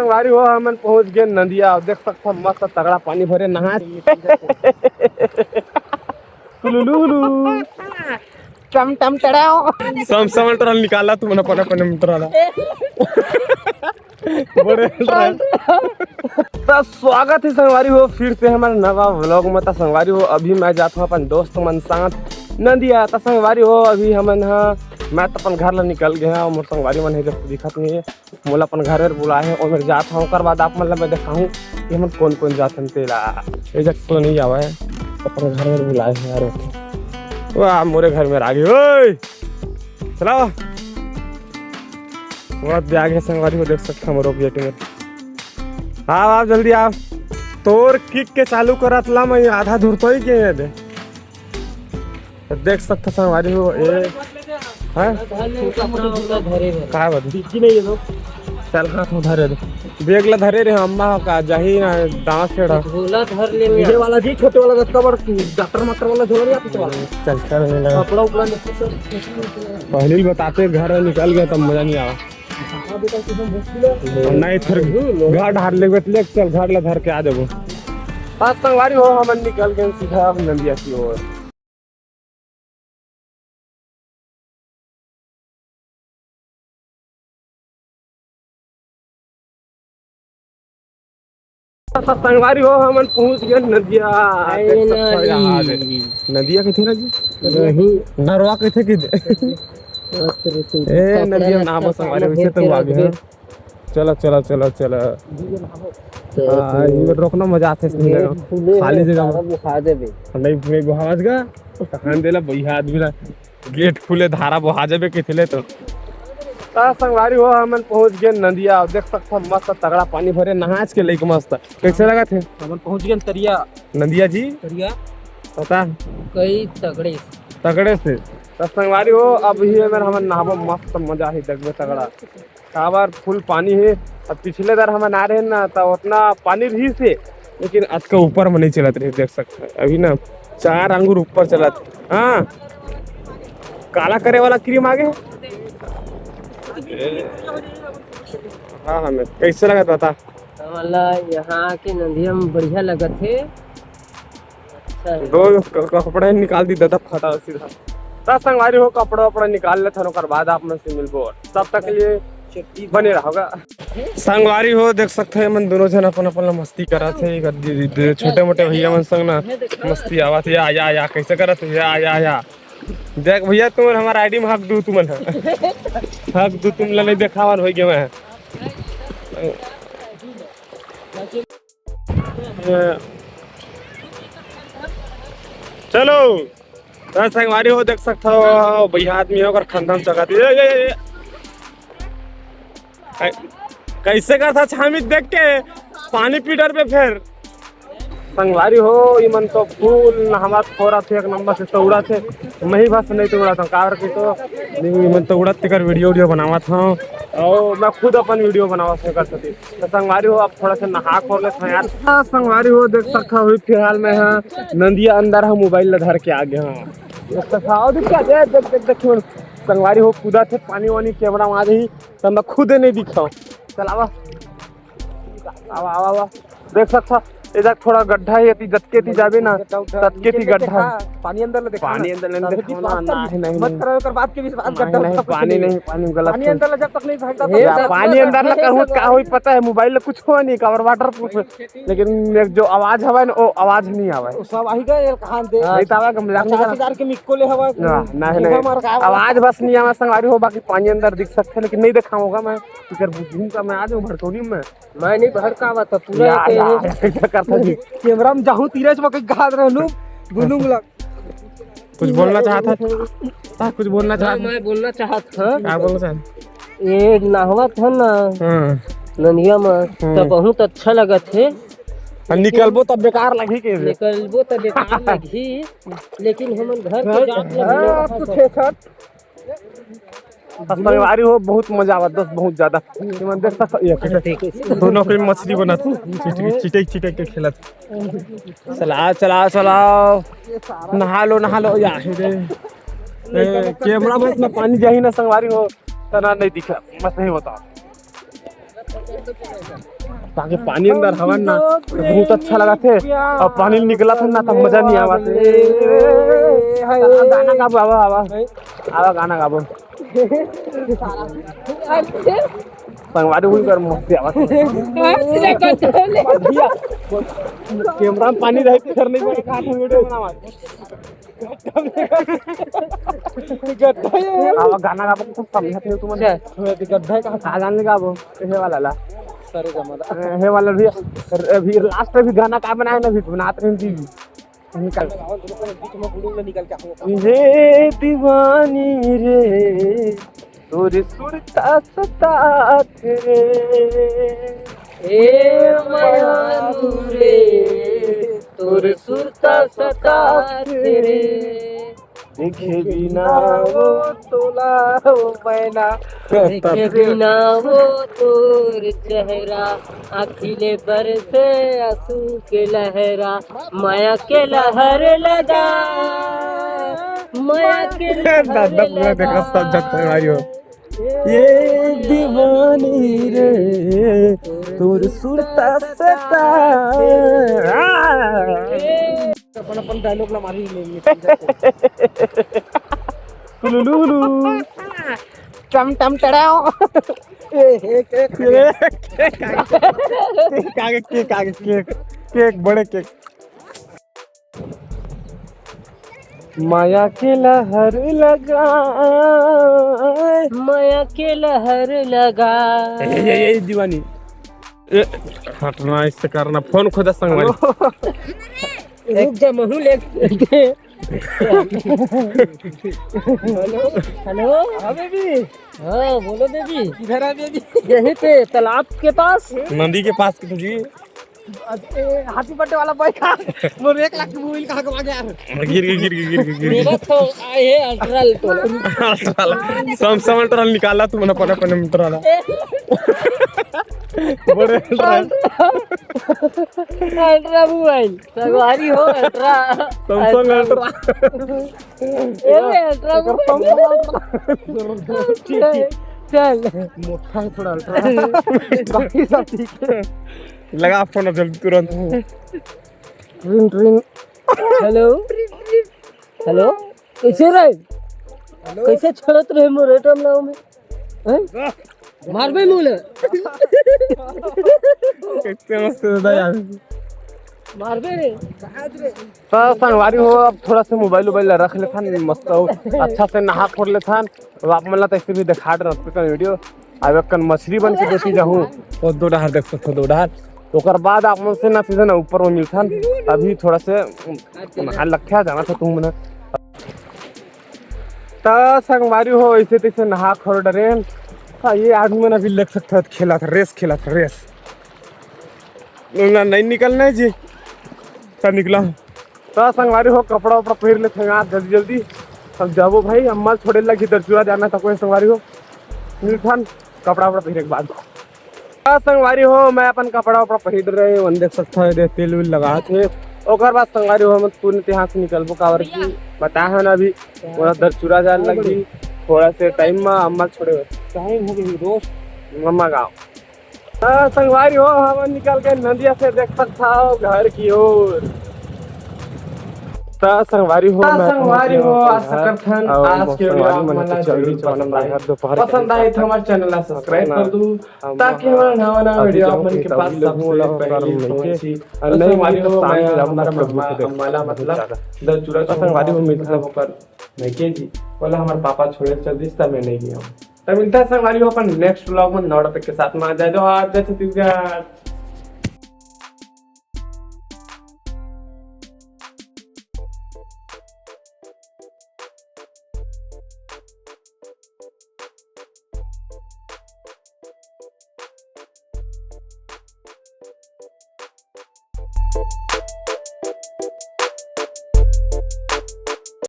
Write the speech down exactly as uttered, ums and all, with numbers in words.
संगवारी हो, हमन पहुंच गए नदिया। देख सकथव, मस्त तगड़ा पानी भरे, नहा। टुलुलुलु। टम टम टड़ाओ। सम सम टरल निकाला तुमन अपन अपन टरल। बड़े टरल। त स्वागत हे संगवारी हो फिर से हमर नवा vlog में। त संगवारी हो, अभी मैं जात हूँ अपन दोस्त मन साथ नदिया। त संगवारी हो, अभी हमन ह, मैं त अपन घर ला निकल गया हूँ, मोर संगवारी मन हे जब दिखत नहीं है। मोला अपन घर में बुलाए हे, ओमेर जात हूँ, ओकर बाद आप मन ला मैं देखाहूँ कि हमन कौन कौन जात हन तेला। ए जग तो नहीं आवा है, अपन घर में बुलाए हे यार। ओके, वाह, मोरे घर में आ गए। ओए, चलाओ। बहुत भी आगे संगवारी हो, देख सकता हूँ, रोक गेट में। आओ, आओ, जल्दी आओ। तोर किक के चालू करत ला मैं आधा धुर तो ही के दे। तो देख सकता संगवारी हो, ए, हैं? का बात? चल, हाथ उठा रे। बैग ला धरे रे, अम्मा का जाही ना, दांत फेड़ा। झोला धर ले ये वाला जी, छोटे वाला रस्ता पर डॉक्टर मास्टर वाला झोला नहीं आता वाला। चल, चल, नहीं लगा। कपड़ा उपड़ा नहीं, पहले ही बताते, घर निकल गए तब मजा नहीं आवा। नहीं, फिर घर ढार ले, ले, चल, घर ला धर के आ जाबो। पास संगवारी हो, हमन निकल गए सीधा नंदिया की ओर। संगवारी हो, हमन पहुंच गए नदिया। देख सकथव, यहाँ आ गए। नदिया कथे ना जी? नहीं। नरवा कथे कि ए, नदिया में नहाबो संगवारी, वैसे तो आगे हैं। चला, चला, चला, चला। हाँ, ये रोकना मजा आथे इसमें। खाली जगह में। नहीं, नहीं, बहावत का। कहान देला, भैया आदमी ला। गेट खुले, धारा बोहा जाबे कथे ले तो। त संगवारी हो, हमन पहुंच गए नदिया। देख सकथव, मस्त तगड़ा पानी भरे, नहाच के लइक मस्त। कैसे लगथे? हमन पहुंच गए तरिया। नदिया जी? तरिया। पता? कई तगड़े। तगड़े से। त संगवारी हो, अभी हमन, हमन नहाबो, मस्त मजा ही, देखबे तगड़ा। काबर फुल पानी हे। अब पिछले दर हमन आ रहे ना, त उतना पानी रहिस हे, लेकिन अतका ऊपर में नहीं चलत रहे, देख सकथव। अभी ना चार आंगुर ऊपर चलत हे। हाँ, काला करे वाला क्रीम आगे। हाँ, हाँ, मैं कैसे लगत बता। हमला यहाँ के नदिया में बढ़िया लगत हे। अच्छा। दो क-, कपड़ा ही निकाल दी दादा, फटा सीधा। त संगवारी हो, कपड़ा वपड़ा निकाल लेथन, ओकर बाद आप मन से मिलबो। तब तक के लिए बने रहोगा। संगवारी हो, देख सकथव, एमन दोनों झन अपन अपन ला मस्ती करत हे। एकर दे-, दे-, छोटे मोटे भैया मन संग ना मस्ती आवत हे। या, या, या, कैसे करत हे? या, या, या। देख भैया, तुमन हमर आईडी में हक दू, तुमन ह। हक दू, तुम ला नहीं देखावन होई गे मैं। चलो, त संगवारी हो, देख सकथव, भैया आदमी हे, ओकर खंधा में चघत हे। ए, ए, ए, ए। कै-, कैसे करथा छामी देख के पानी पी डरबे फेर। संगवारी हो, इमन तो फुल नहावत फोरत हे, एक नंबर से तौड़त हे। मैं ही बस नहीं तौड़त हूँ, काबर कि तो इमन तौड़त तेकर वीडियो वीडियो बनावत हूँ। और मैं खुद अपन वीडियो बनावत हूँ कर सकती। त संगवारी हो, अब थोड़ा सा नहा खोर लेथन यार। हाँ, संगवारी हो, देख सकथव, अभी फिलहाल मैं ह नंदिया अंदर ह, मोबाइल ला धर के आ गया हूँ। देख सकथव, देख, देख, देख, देख, देख, संगवारी हो, कूदत हे, पानी वानी कैमरा में आ जाही, त मैं खुदे नहीं दिखाऊँ। चल आवा, आवा, आवा, आवा। देख सकथव, एदक थोड़ा गड्ढा हे, एती जतके ती जाबे ना, ततके ती गड्ढा। पानी अंदर ले देखा पानी ना। अंदर ले तभी देखा विश्वास ना, कर। नहीं, नहीं, मत नहीं। करो, एकर बात के विश्वास नहीं, गड्ढा नहीं, उड्ढा कुछ पानी नहीं। नहीं, पानी गलत नहीं, सुन। पानी अंदर ले जब तक नहीं भागता, ए, तब तक पानी अंदर ले नहीं कहूँ, का होई पता है, मोबाइल ले कुछ हो नहीं, काबर वाटर प्रूफ है। लेकिन एक जो आवाज हवा है ना, वो आवाज नहीं आवा है। वो सब आही गए, ये कहाँ दे? नहीं तो आवा, हम पचास हजार के मिक्को ले हवा। ना, नहीं, नहीं। आवाज बस नहीं आवा, संगवारी हो, बाकी पानी अंदर दिख सकता है, लेकिन नहीं देखा होगा मैं। इधर बुझूंगा मैं, आ जाऊँ भड़कौनी में। मैं नहीं भड़कावा था, पूरा यार, यार, कैसे करता जी? कैमरा में जाहूं, तीरज में कहीं घात रहलू, गुनुंग लग। कुछ बोलना चाहता था? हाँ, कुछ बोलना हाँ, चाहता? मैं बोलना चाहत था। क्या बोलना चाहता? ये नहावत है ना, हाँ। नदिया में, हाँ। तो बहुत अच्छा लगत है। और निकलबो तब बेकार लगी के? निकलबो तब बेकार लगी, लेकिन हमन घर के जात ले हाँ, तो छेछत। संगवारी हो, बहुत मजा आवत, दोस्त, बहुत ज्यादा। तुमन देख सकथव, ये दोनों कोई मछली बनत, चिटक, चिटक, चिटक के खेलत। चला, चला, चलाओ। नहा लो, नहा लो, या, हे रे। ए, कैमरा में इतना पानी जाही ना, संगवारी हो, तना नहीं दिखा, बस नहीं होता। ताकि पानी अंदर हवन ना, तो बहुत अच्छा लगथे। अउ पानी निकलथे ना, तो मजा नहीं आवत। गाना गाबो, आवा, आवा, आवा, गाना गाबो। संगवारी हुई कर मस्ती आवत। कैमरा में पानी रहे, फिर नहीं बने, कहाँ वीडियो बनावा। गड्ढा है। आवा, गाना गाबो, कुछ समझत नहीं तुमन। अच्छा। गड्ढा है, कहाँ गाना गाबो? ये वाला ला। सारे जमाना। हे वाला भी, अभी लास्ट में भी गाना का बनाए ना, भी गुनात रहती भी। निकल। ये दीवानी रे, तोर सुरता सतात रे। ए मयारू रे, तोर सुरता सतात रे। देखे बिना वो तोला, वो मैना। देखे बिना वो तोर चेहरा, आँखी ले बरसे आंसू के लहरा, माया के लहर लगा, माया के लहर दादा, पूरा देखा, सब जगत में भाई हो। ये दीवानी रे, तोर सुरता सता। अपन, अपन डायलॉग ला मारी ले, ले। लुलुलु। टम टम टड़ाओ। ए, हे, के, के, के, के, के, के, के, बड़े केक। माया के लहर लगा, माया के लहर लगा। ए, ए, ए, दीवानी। ए, हटना, इससे करना। फोन खुदा संगवारी। रुक जा, महू ले। हेलो। हेलो। हाँ, बेबी। हाँ, बोलो, बेबी। किधर है, बेबी? यहीं पे, तालाब के पास। नदी के पास के जी। अरे, happy birthday वाला boy का। मोर एक लाख के मोबाइल कहाँ गवा गया? गिर, गिर, गिर, गिर, गिर, गिर। मेरा तो आए है अल्ट्रा तो। अल्ट्रा। Samsung अल्ट्रा निकाला तुमने अपन, अपन अल्ट्रा ला। बड़े अल्ट्रा। Ultra mobile. संगवारी हो, अल्ट्रा। Samsung ultra. ए, अल्ट्रा मोबाइल। ठीक, ठीक। चल। मोटा है थोड़ा अल्ट्रा। बाकी सब ठीक है। लगा फोन अब जल्दी तुरंत। Ring, ring. हेलो। हेलो। कैसे रे? हेलो। कैसे छड़त रहे मोरे टमलाव में? हैं? मारबे मुले। कैसे मस्त दादा यार। मारबे रे। तो संगवारी हो, अब थोड़ा से मोबाइल उबाइल ला रख लेथन, मस्त हो, अच्छा से नहा खोर लेथन। अब आप मन ला तो ऐसे भी दिखा डरत का वीडियो। अब एक कन मछली बन के देती जाहूँ, वो दो डहार देख सकते हो, दो डहार। ओकर बाद आप मन से ना सीधे ना ऊपर में मिलथन। अभी थोड़ा से नहा लख्या जाना था तुम ना। त संगवारी हो, ऐसे तैसे नहा खोर डरेन। हाँ, ये आदमी मन अभी देख सकते हो, खेलत रेस, खेलत रेस। ना, नहीं निकलना है जी। त निकला। त संगवारी हो, कपड़ा उपड़ा पहिर लेथे यार जल्दी जल्दी। अब जाबो भाई, अम्मा ल छोड़े लगी दरचुरा जाना था कोई संगवारी हो। मिलथन कपड़ा उपड़ा पहिरे के बाद। त संगवारी हो, मैं अपन कपड़ा उपड़ा पहिर रहे, वन देख सकता है, दे तेल वेल लगा थे। ओकर बाद संगवारी हो, हम तुरंत यहाँ से निकलबो, काबर की बता है ना अभी, पूरा दरचुरा जाए लगी। थोड़ा से टाइम में अम्मा ल छोड़े। टाइम हो गई दोस्त। मम्मा गाँव। हाँ, संगवारी हो, हम निकल के नदिया से देख सकता हो घर की ओर। त संगवारी हो, त मैं संगवारी हो, आशा करथन आज के वीडियो आप मन ला जरूर पसंद आए। पसंद आए तो हमारे चैनल ला सब्सक्राइब कर दू, ताकि हमारा नवा नवा वीडियो आप मन के पास सबसे पहले पहुंची। और संगवारी हो, मैं हमारा मम्मा, अम्मा ला मतलब दरचुरा संगवारी हो, मिलता होकर नहीं के जी, बोला हमारे पापा छोड़े चल दिस, तब मैं नहीं गया हूँ। तब मिलता है संगवारी हो अपन नेक्स्ट व्लॉग में नौ टॉपिक के साथ में। जय जोहार, जय छत्तीसगढ़।